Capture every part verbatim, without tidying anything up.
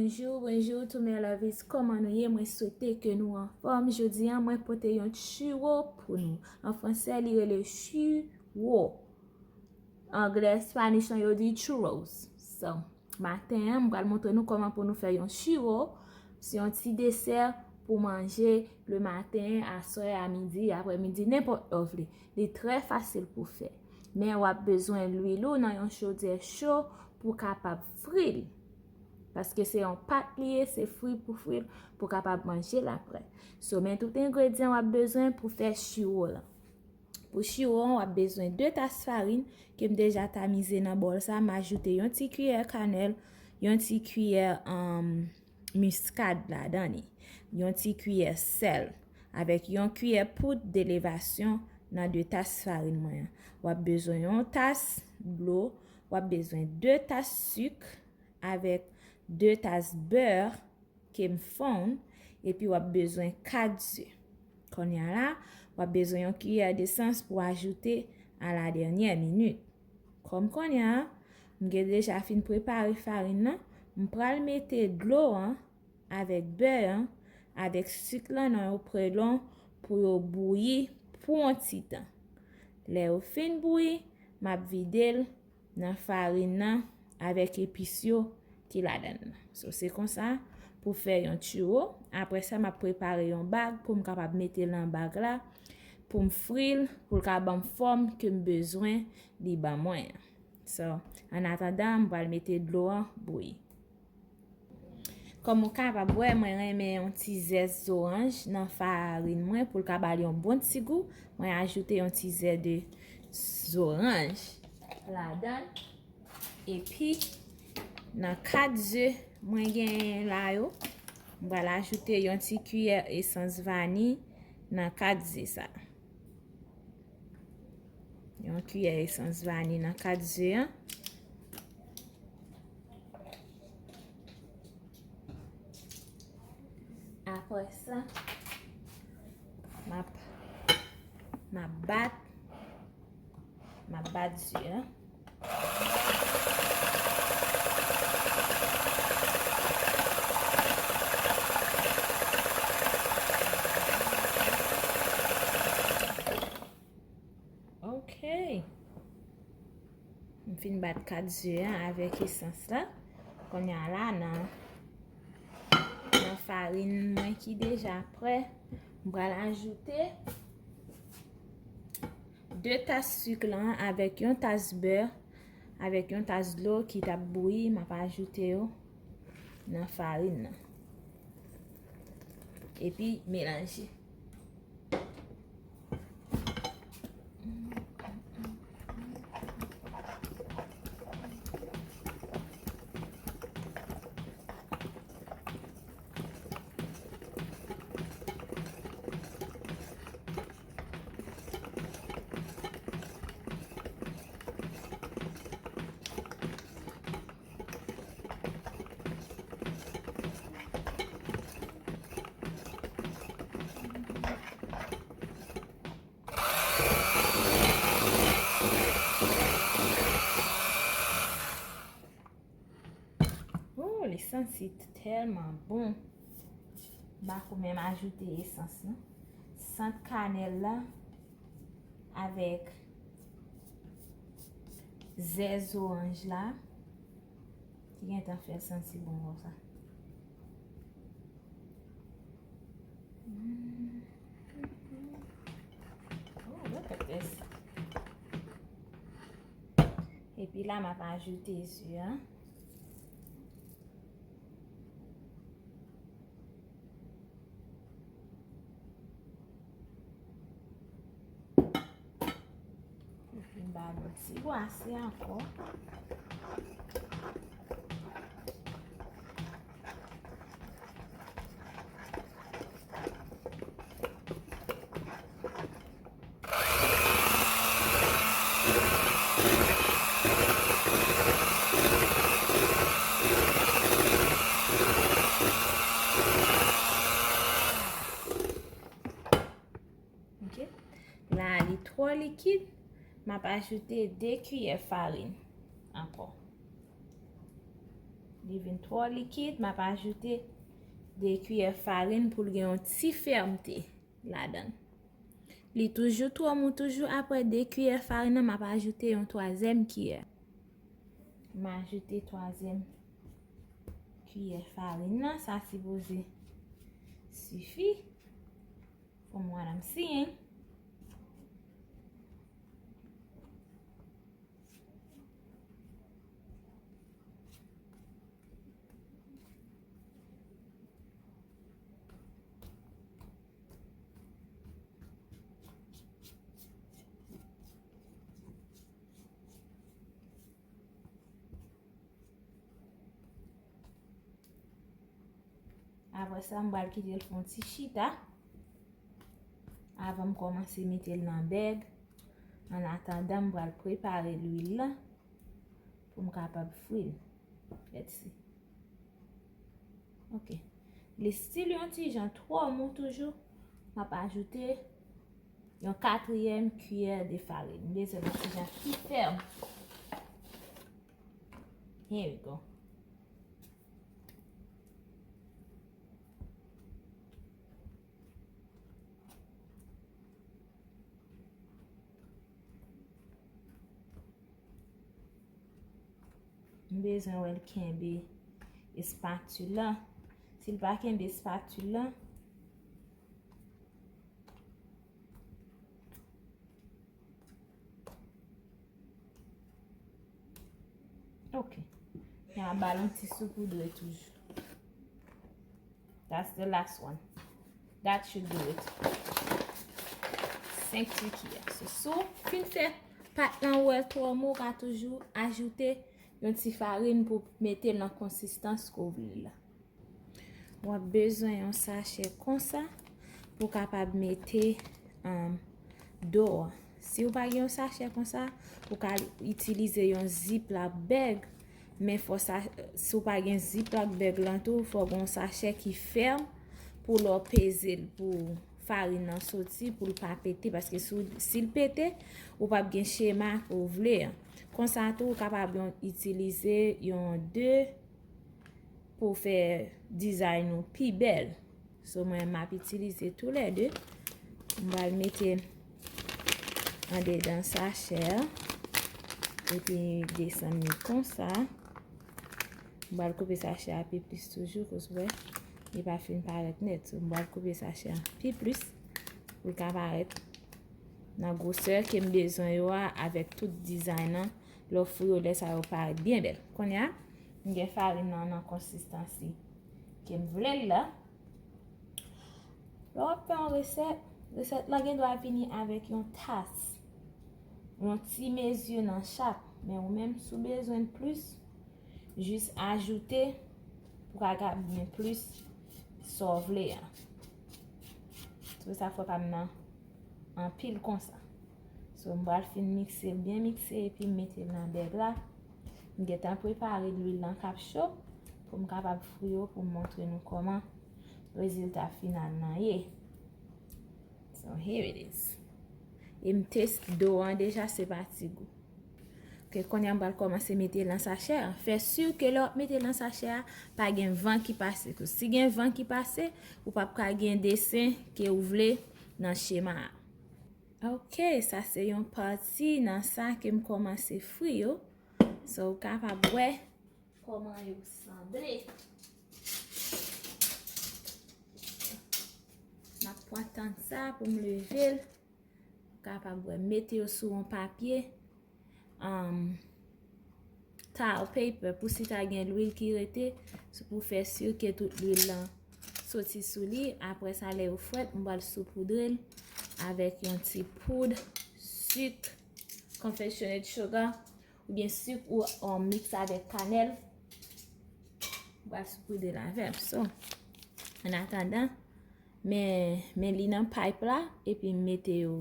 Bonjou, bonjou tou mes lovies, kòman nou ye? Mwen swete ke nou anfòm. Jodi a, mwen pote yon churro pou nou. An fransè, li rele churro. Anglè, Spanish lan, yo di churros. So, maten an, m pral montre nou kòman pou nou fè yon churro. Se yon ti desè pou manje le maten, aswè, a midi, aprè midi, nenpòt lè w vle. Li trè fasil pou fè. Men w ap bezwen lwil ou nan yon chodyè cho pou w kapab fri l. Paske se yon pat li ye, se fri pou fri l, pou w kapab manje l aprè. So, men tout engredyan w ap bezwen pou fè churro lan. Pou churro an, w ap bezwen de tas farin ke m deja tamize nan bòl sa. M ajoute yon ti kiyè kanèl, yon ti kiyè, um, miskad ladan li, yon ti kiyè sèl, avèk yon kiyè poud de levasyon nan de tas farin mwen an. W ap bezwen yon tas dlo, w ap bezwen de tas sik, avèk de tas bè ke m fonn, epi w ap bezwen kat ze. Kounye a la, w ap bezwen yon kiyè desans pou ajoute a la dènyè minit. Kòm kounye a, m gen deja fin prepare farin nan, m pral mete dlo an avèk bè an, avèk sik lan nan yon prelon pou yo bouyi pou yon ti tan. Lè yo fin bouyi, m ap vide l nan farin nan avèk epis yo ki ladan l. So, se konsa pou fè yon churro. Apre sa, m ap prepare yon bag pou m kapab mete l nan bag la, pou m fri l, pou l ka ban m fòm ke m bezwen li ban mwen an. So, an atandan, m pral mete dlo an bouyi. Kòm ou kapab wè, mwen renmen yon ti zès zoranj nan farin mwen pou l ka ba l yon bon ti gou. Mwen ajoute yon ti zè de zoranj ladan l. Epi, nan kat ze mwen genyen la yo, mwen pral ajoute yon ti kiyè esans vani nan kat ze sa. Yon kiyè esans vani nan kat ze an. Apre sa, m ap, m ap bat, m ap bat ze an. Ok. M fin bat kat ze an avèk esans la. Kounye a la, nan, nan farin mwen ki deja prè, m pral ajoute de tas sik lan avèk yon tas bè, avèk yon tas dlo ki t ap bouyi, m ap ajoute yo nan farin nan. Epi melanje. Oh, li santi tèlman bon. M pa ko menm ajoute esans, non. Sant kanèl la avèk zè zoranj la ki gentan fè l santi bon konsa. Mm. Oh, look at this. Epi la, m ap ajoute ze an. Epi m ba l yon ti bwase ankò. Ok. La, li twò likid. M ap ajoute de kiyè farin ankò. Li vin twò likid, m ap ajoute de kiyè farin pou l gen yon ti fèmte ladan l. Li toujou twò mou, toujou apre de kiyè farin nan, m ap ajoute yon twazyèm kiyè. M ajoute twazyèm kiyè farin nan, sa sipoze sifi. From what I'm seeing. Apre sa, m pral kite l fè yon ti chita. Avan m kòmanse mete l nan bèg. An atandan, m pral prepare lwil la pou m kapab fri l. Let's see. Ok. Li still yon ti jan twò mou toujou. M ap ajoute yon katriyèm kiyè de farin. M bezwen yon ti jan pi fèm. Here we go. M bezwen wè l kenbe espatula. Si l pa kenbe espatula, ok. N a ba l yon ti soupoudre toujou. That's the last one. That should do it. Senk ti kiyè. So, si w fin fè pat lan wè l twò mou, w ka toujou ajoute yon ti farin pou mete l nan konsistans ke w vle la. W ap bezwen yon sachè konsa pou w kapab mete, um, do a. Si w pa gen yon sachè konsa, ou ka itilize yon ziplock bag, men fò sa, si w pa gen ziplock bag lan tou, fò gen yon sachè ki fèm pou lè w peze l, pou farin nan soti, pou l pa pete, paske si w, si l pete, ou p ap gen chema ke w vle an. Konsa tou, ou kapab yon, itilize yon de pou fè dizay nou pi bèl. So, mwen, m ap itilize toulède. M pral mete andedan sachè a. Epi desann li konsa. M pral koupe sachè a pi plis toujou, koz wè, li pa fin parèt nèt. So, m pral koupe sachè a pi plis pou l ka parèt nan gwosè ke m bezwen yo a avèk tout dizay nan. Lè w fri yo, lè sa yo parèt byen bèl. Kounye a, m gen farin nan nan konsistansi ke m vle l la. Lè w ap fè yon resèt, resèt la gen dwa vini avèk yon tas, yon ti mezi nan chak. Men ou menm, si w bezwen plis, jis ajoute pou ka gen plis sa w vle a. Se pou sa fwa pa m nan anpil konsa. So, m pral fin mikse l, byen mikse, epi m mete l nan bèg la. M gentan prepare lwil lan k ap cho pou m kapab fri yo, pou m montre nou kòman rezilta final lan ye. So, here it is. E m teste do an deja, se pa ti gou. Ok, kounye a m pral kòmanse mete l nan sachè a. Fè si ke lè w ap mete l nan sachè a, pa gen van ki pase. Ke si gen van ki pase, ou p ap ka gen desen ke ou vle nan chema a. Ok, sa se yon pati nan sa ke m kòmanse fri yo. So, ou kapab wè kòman yo sanble. M ap pran tan sa pou m leve l. Ou kapab wè, mete yo sou yon papye, um, towel paper, pou si ta gen lwil ki rete, se pou fè si ke tout lwil lan soti sou li. Apre sa, lè yo frèt, m pral soupoudre l avèk yon ti poud sik, confectionate sugar, oubyen sik ou, ou miks avèk kanèl. M pral soupoudre l avè l. So, an atandan, men, men li nan pipe la, epi m mete yo,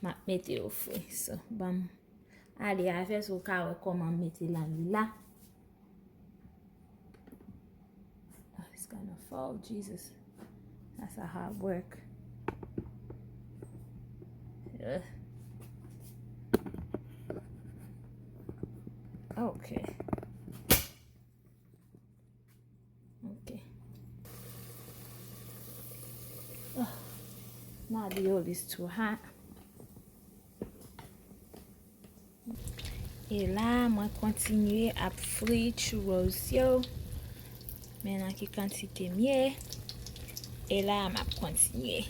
m ap mete yo fri. So, ban m ale avè l, so w ka wè kòman m mete l nan lwil la. Oh, it's gonna fall, Jesus. That's a hard work. Ugh. Ok. The oil is too hot. E la, mwen kontinye ap fri churros yo. Men nan ki kantite m ye. E la, m ap kontinye.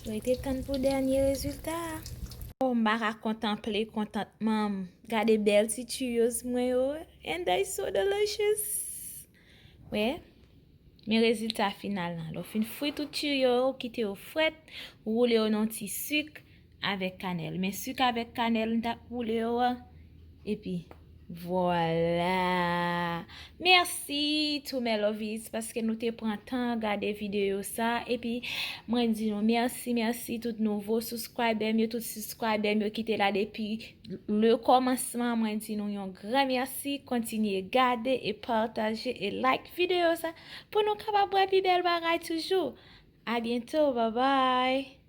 Rete tann pou dènye rezilta a. Oh, m pa ka kontanple kontantman m. Gade bèl ti churros mwen yo. And they so delicious. Wè. Men rezilta final lan. Lè w fin fri tout churros yo, kite yo frèt, woule yo nan ti sik avèk kanèl. Men sik avèk kanèl m t ap woule yo a. Epi, vwala. Mèsi to my lovies paske nou te pran tan gade videyo sa. Epi, mwen di nou mèsi, mèsi tout nouvo subscriber m yo, tout subscriber m yo ki te la depi le kòmansman. Mwen di nou yon gran mèsi. Kontinye gade e pataje e like videyo sa pou nou kapab wè pi bèl bagay toujou. A byento, bye bye.